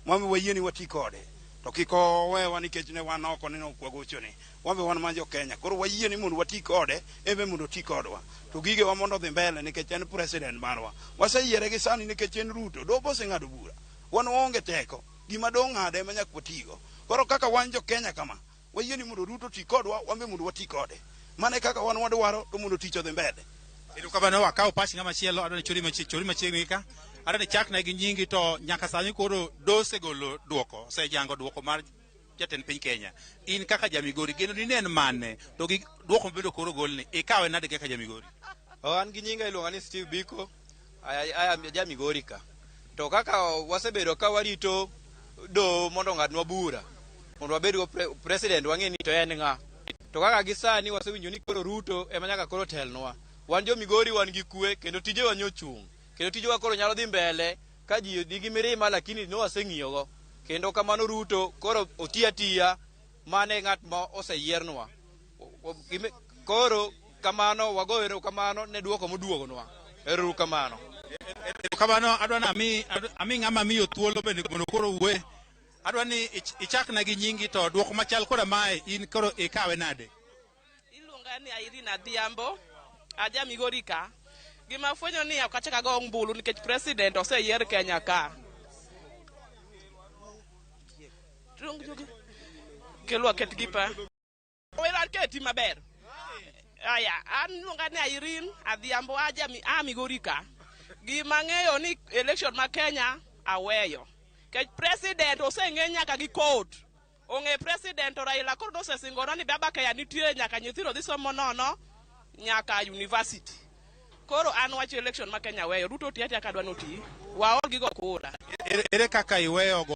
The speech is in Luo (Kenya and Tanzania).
Wan be wayie ni wati kode. To kik owewa nikech ne wan oko ni ok wagochone. Wan be wan mana jo Kenya. Koro wayie ni mondo wati kode, en be mondo oti kodwa. To gigewa mondo odhi mbele nikech en president marwa. Waseyiere gi sani nikech en Ruto. Doho oseng'ado bura. Wan waonge teko. Gima doho ong'ado ema nyaka watigo. Koro kaka wan jo Kenya kama, wayie ni mondo Ruto oti kodwa, wan be mondo wati kode. Mano e kaka wan wadwaro to mondo tich odhi mbele. Erokamano wakawo pach ng'ama chielo adwa ni chori machiegni chori machiegni ka. Adwa ni chakna gi nyingi to nyaka sani koro do osegolo duoko, osejango duoko mar jatend piny Kenya. In kaka ja Migori geno ni ne en mane to gi duoko mabedo koro golni ikawe nade kaka ja Migori? Oh, an gi nyinga iluonga ni Steve Biko, aya ja Migori ka. To kaka wasebedo ka warito doho mondo ong'adnwa bura mondo wabed go pre president wang'e ni to en ng'a. To kaka gi sani wasewinjo ni koro Ruto ema nyaka koro telnwa. Wan jo Migori wan gi kwe kendo tijewa nyochung'. Kendo tijewa koro nyalo dhi mbele ka ji nigi mirima lakini ne waseng'iyogo. Kendo kamano Ruto koro oti atiya mane ng'at ma oseyiernwa. Koro kamano wago erokamano ne duoko moduogonwa. Ero kamano. Erokamano adwa ni ami ami ng'ama miyo thuolo bende mondo koro owuoye. Adwa ni ichakna gi nyingi to duoko machal koda mae in koro ikawe nade? Iluonga ni Irene Adhiambo, aja Migori ka. Gima afwenyo ni ok achak ago ombulu nikech president oseyier Kenya ka. Kelwa ket gi pa. Wera keti maber. Aya, an iluonga ni Irene Adhiambo aja a Migori ka. Gima ang'eyo ni election ma Kenya aweyo. Kech president oseng'e nyaka gi court. Ong'e president to Raila koro nosesingore ni Baba Kenya nitie nyaka nyithindo dhi somo nono nyaka university. Koro an wach election ma Kenya weyo. Ruto oti atiya kadwa noti. Waol gi go kura. Ere kaka iweyo go